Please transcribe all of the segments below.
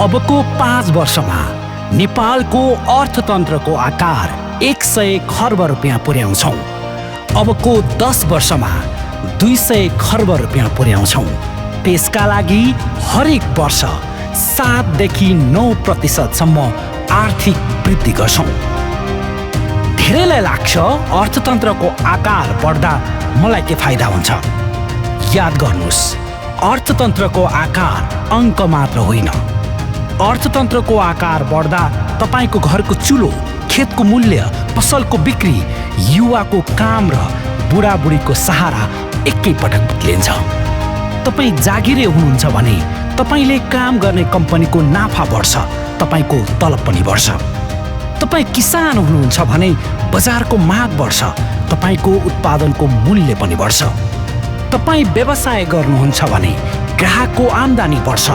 अबको 5 वर्षमा नेपालको अर्थतन्त्रको आकार 100 खर्ब रुपियाँ पुर्याउँछौँ। अबको 10 वर्षमा 200 खर्ब रुपियाँ पुर्याउँछौँ। त्यसका लागि हरेक वर्ष 7 देखि 9% आर्थिक वृद्धि गर्छौँ। धेरैलाई लाग्छ अर्थतन्त्रको आकार बढ्दा मलाई के फाइदा हुन्छ। याद गर्नुहोस्, अर्थतन्त्रको आकार अङ्क मात्र होइन। अर्थतन्त्रको आकार बढ्दा तपाईको घरको चुलो, खेतको मूल्य, पसलको बिक्री, युवाको काम र बुढाबुढीको सहारा एकैपटक बदलिन्छ। तपाईँ जागिरे हुनुहुन्छ भने तपाईँले काम गर्ने कम्पनीको नाफा बढ्छ, तपाईँको तलब पनि बढ्छ। तपाईँ किसान हुनुहुन्छ भने बजारको माग बढ्छ, तपाईँको उत्पादनको मूल्य पनि बढ्छ। तपाईँ व्यवसाय गर्नुहुन्छ भने ग्राहकको आम्दानी बढ्छ,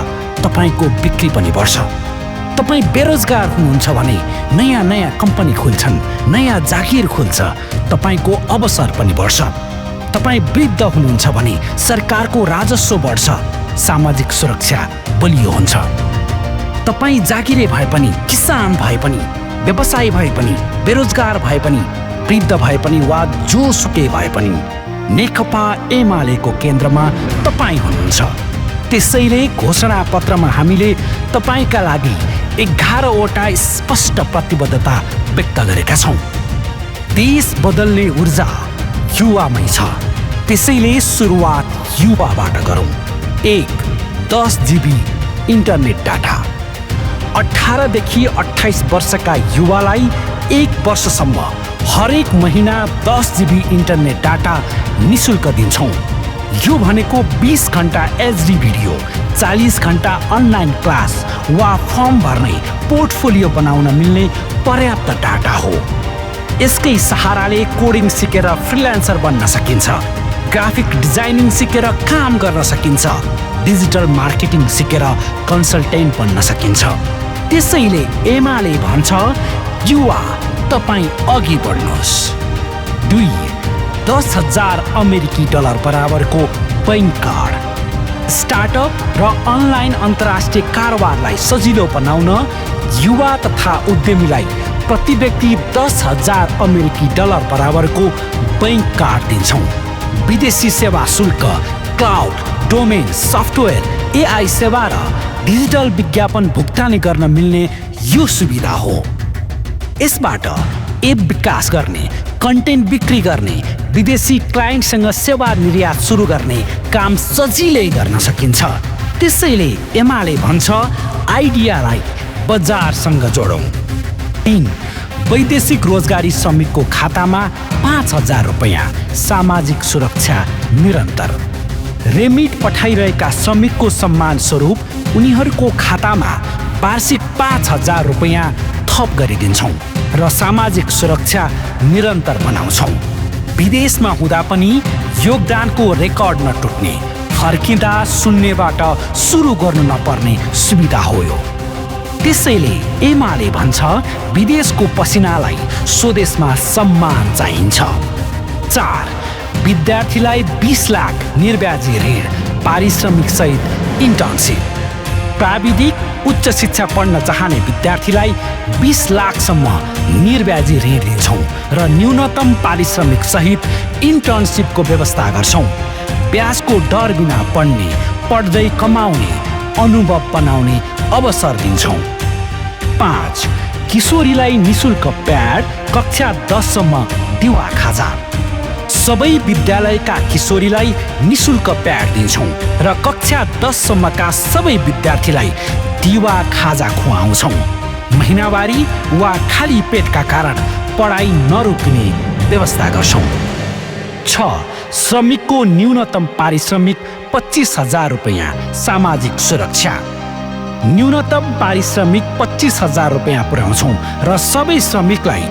तपाईँको बिक्री पनि बढ्छ। तपाईँ बेरोजगार हुनुहुन्छ भने नयाँ नयाँ कम्पनी खुल्छन्, नयाँ जागिर खुल्छ, तपाईँको अवसर पनि बढ्छ। तपाईँ वृद्ध हुनुहुन्छ भने सरकारको राजस्व बढ्छ, सामाजिक सुरक्षा बलियो हुन्छ। तपाईँ जागिरे भए पनि, किसान भए पनि, व्यवसायी भए पनि, बेरोजगार भए पनि, वृद्ध भए पनि वा जोसुकै भए पनि नेकपा एमालेको केन्द्रमा तपाईँ हुनुहुन्छ। त्यसैले घोषणा पत्रमा हामीले तपाईँका लागि 11वटा स्पष्ट प्रतिबद्धता व्यक्त गरेका छौँ। देश बदल्ने ऊर्जा युवामै छ, त्यसैले सुरुवात युवाबाट गरौँ। 10 GB इन्टरनेट डाटा। 18 देखि 28 वर्षका युवालाई 1 वर्षसम्म हरेक महिना 10 GB इन्टरनेट डाटा निशुल्क दिन्छौँ। यो भनेको 20 घण्टा एचडी भिडियो, 40 घण्टा अनलाइन क्लास वा फर्म भर्ने, पोर्टफोलियो बनाउन मिल्ने पर्याप्त डाटा हो। यसकै सहाराले कोडिङ सिकेर फ्रिल्यान्सर बन्न सकिन्छ, ग्राफिक डिजाइनिङ सिकेर काम गर्न सकिन्छ, डिजिटल मार्केटिङ सिकेर कन्सल्टेन्ट बन्न सकिन्छ। त्यसैले एमाले भन्छ, युवा तपाईँ अघि बढ्नुहोस्। 10,000 अमेरिकी डलर बराबरको बैंक कार्ड। स्टार्टअप र अनलाइन अन्तर्राष्ट्रिय कारोबारलाई सजिलो बनाउन युवा तथा उद्यमीलाई प्रति व्यक्ति 10,000 अमेरिकी डलर बराबरको बैंक कार्ड दिन्छौँ। विदेशी सेवा शुल्क, क्लाउड, डोमेन, सफ्टवेयर, एआई सेवा र डिजिटल विज्ञापन भुक्तानी गर्न मिल्ने यो सुविधा हो। यसबाट एप विकास गर्ने, कन्टेन्ट बिक्री गर्ने, विदेशी क्लाइन्टसँग सेवा निर्यात सुरु गर्ने काम सजिलै गर्न सकिन्छ। त्यसैले एमाले भन्छ, आइडियालाई बजारसँग जोडौँ। 3 वैदेशिक रोजगारी श्रमिकको खातामा 5,000 रुपियाँ, सामाजिक सुरक्षा निरन्तर। रेमिट पठाइरहेका श्रमिकको सम्मान स्वरूप उनीहरूको खातामा वार्षिक 5,000 रुपियाँ थप गरिदिन्छौँ र सामाजिक सुरक्षा निरन्तर बनाउँछौँ। विदेशमा हुँदा पनि योगदानको रेकर्ड नटुट्ने, फर्किँदा शून्यबाट सुरु गर्नु नपर्ने सुविधा हो यो। त्यसैले एमाले भन्छ, विदेशको पसिनालाई स्वदेशमा सम्मान चाहिन्छ। 4 विद्यार्थीलाई 20 लाख निर्ब्याजी ऋण, पारिश्रमिक सहित इन्टर्नसिप। प्राविधिक उच्च शिक्षा पढ्न चाहने विद्यार्थीलाई 20 लाखसम्म निर्ब्याजी ऋण दिन्छौँ र न्यूनतम पारिश्रमिक सहित इन्टर्नसिपको व्यवस्था गर्छौँ। ब्याजको डर बिना पढ्ने, पढ्दै कमाउने, अनुभव बनाउने अवसर दिन्छौँ। 5 किशोरीलाई निशुल्क प्याड, कक्षा 10 सम्म दिवा खाजा। सबै विद्यालयका किशोरीलाई निशुल्क प्याड दिन्छौँ र कक्षा 10 सम्मका सबै विद्यार्थीलाई दिवा खाजा खुवाउँछौँ। महिनावारी वा खाली पेटका कारण पढाइ नरोकिने व्यवस्था गर्छौँ। 6 श्रमिकको न्यूनतम पारिश्रमिक 25,000 रुपियाँ, सामाजिक सुरक्षा। न्यूनतम पारिश्रमिक 25,000 रुपियाँ पुर्याउँछौँ र सबै श्रमिकलाई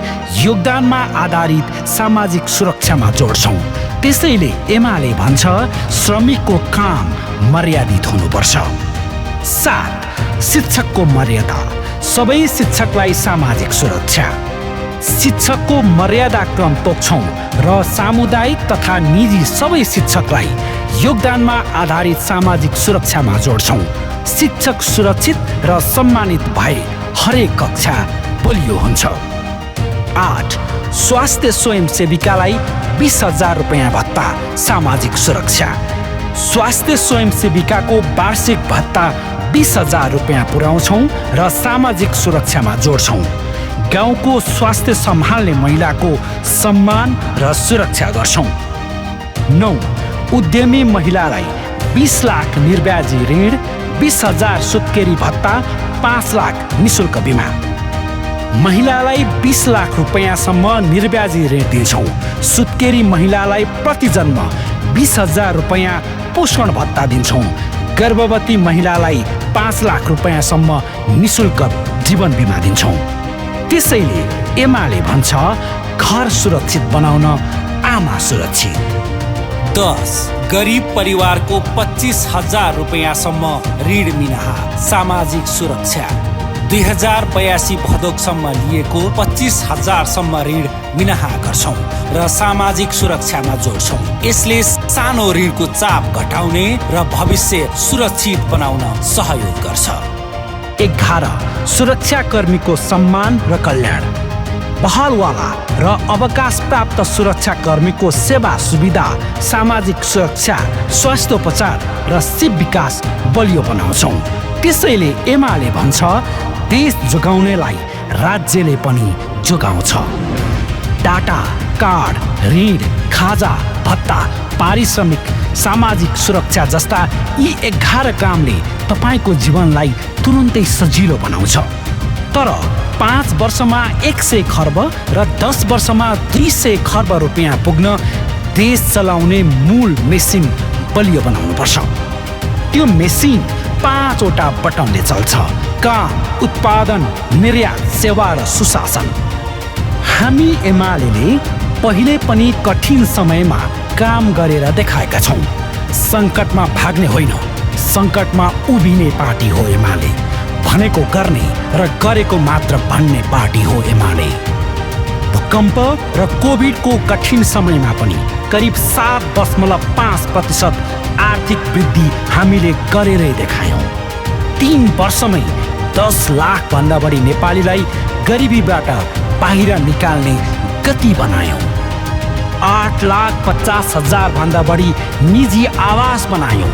योगदानमा आधारित सामाजिक सुरक्षामा जोड्छौँ। त्यसैले एमाले भन्छ, श्रमिकको काम मर्यादित हुनुपर्छ। 7 शिक्षकको मर्यादा, सबै शिक्षकलाई सामाजिक सुरक्षा। शिक्षकको मर्यादा क्रम तोक्छौँ र सामुदायिक तथा निजी सबै शिक्षकलाई योगदानमा आधारित सामाजिक सुरक्षामा जोड्छौँ। शिक्षक सुरक्षित र सम्मानित भए हरेक कक्षा बलियो हुन्छ। 8. स्वास्थ्य स्वयंसेविकालाई 20,000 रुपियाँ भत्ता सामाजिक सुरक्षा। स्वास्थ्य स्वयंसेविकाको वार्षिक भत्ता 20,000 रुपियाँ पुर्याउँछौँ र सामाजिक सुरक्षामा जोड्छौँ। गाउँको स्वास्थ्य सम्हाल्ने महिलाको सम्मान र सुरक्षा गर्छौँ। 9. उद्यमी महिलालाई 20 लाख निर्ब्याजी ऋण, 20,000 सुत्केरी भत्ता, 5 लाख निशुल्क बिमा। महिलालाई 20 लाख रुपियाँसम्म निर्ब्याजी ऋण दिन्छौँ। सुत्केरी महिलालाई प्रति जन्म 20,000 रुपियाँ पोषण भत्ता दिन्छौँ। गर्भवती महिलालाई 5 लाख रुपियाँसम्म निशुल्क जीवन बिमा दिन्छौँ। त्यसैले एमाले भन्छ, घर सुरक्षित बनाउन आमा सुरक्षित। 10. गरिब परिवारको 25,000 रुपियाँसम्म ऋण मिनाहा सामाजिक सुरक्षा। 2082 भदौसम्म लिएको 25,000 ऋण मिनाहा गर्छौँ र सामाजिक सुरक्षामा जोड्छौँ। यसले सानो ऋणको चाप घटाउने र भविष्य सुरक्षित बनाउन सहयोग गर्छ। 11. सुरक्षाकर्मीको सम्मान र कल्याण। बहालवाला र अवकाश प्राप्त सुरक्षाकर्मीको सेवा सुविधा, सामाजिक सुरक्षा, स्वास्थ्योपचार र सिप विकास बलियो बनाउँछौँ। त्यसैले एमाले भन्छ, देश जोगाउनेलाई राज्यले पनि जोगाउँछ। डाटा, कार्ड, ऋण, खाजा, भत्ता, पारिश्रमिक, सामाजिक सुरक्षा जस्ता यी 11 कामले तपाईँको जीवनलाई तुरुन्तै सजिलो बनाउँछ। तर 5 वर्षमा 100 खर्ब र 10 वर्षमा 200 खर्ब रुपियाँ पुग्न देश चलाउने मूल मेसिन बलियो बनाउनुपर्छ। त्यो मेसिन 5 वटा बटनले चल्छ: काम, उत्पादन, निर्यात, सेवा र सुशासन। हामी एमाले पहिले पनि कठिन समयमा काम गरेर देखाएका छौँ। सङ्कटमा भाग्ने होइन, सङ्कटमा उभिने पार्टी हो एमाले। भनेको गर्ने र गरेको मात्र भन्ने पार्टी हो एमाले। भूकम्प र कोभिडको कठिन समयमा पनि करिब 7.5% आर्थिक वृद्धि हामीले गरेरै देखायौँ। 3 वर्षमै 10 लाख भन्दा बढी नेपालीलाई गरिबीबाट बाहिर निकाल्ने गति बनायौँ। 8,50,000 भन्दा बढी निजी आवास बनायौँ।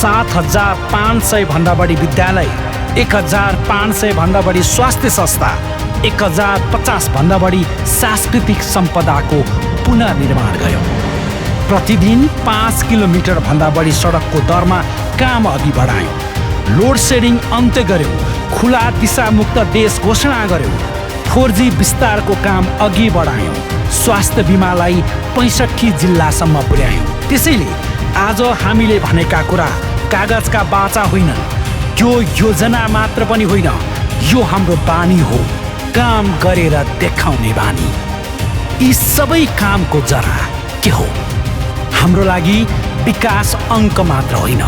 7,500 भन्दा बढी विद्यालय, 1,500 भन्दा बढी स्वास्थ्य संस्था, 1,050 भन्दा बढी सांस्कृतिक सम्पदाको पुनर्निर्माण गर्यौँ। प्रतिदिन 5 किलोमिटर भन्दा बढी सडकको दरमा काम अघि बढायौँ। लोड सेडिङ अन्त्य गर्यौँ। खुला दिशामुक्त देश घोषणा गर्यौँ। 4G विस्तारको काम अघि बढायौँ। स्वास्थ्य बिमालाई 65 जिल्लासम्म पुर्यायौँ। त्यसैले आज हामीले भनेका कुरा कागजका बाचा होइनन्। यो योजना मात्र पनि होइन, यो हाम्रो बानी हो, काम गरेर देखाउने बानी। यी सबै कामको जरा के हो? हाम्रो लागि विकास अङ्क मात्र होइन,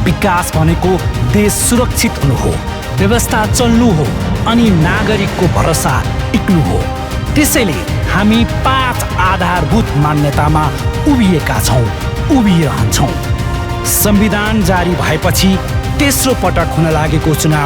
विकास भनेको देश सुरक्षित हुनु हो, व्यवस्था चल्नु हो अनि नागरिकको भरोसा टिक्नु हो। त्यसैले हामी 5 आधारभूत मान्यतामा उभिएका छौँ, उभिरहन्छौँ। संविधान जारी भएपछि तेस्रो पटक हुन लागेको चुनाव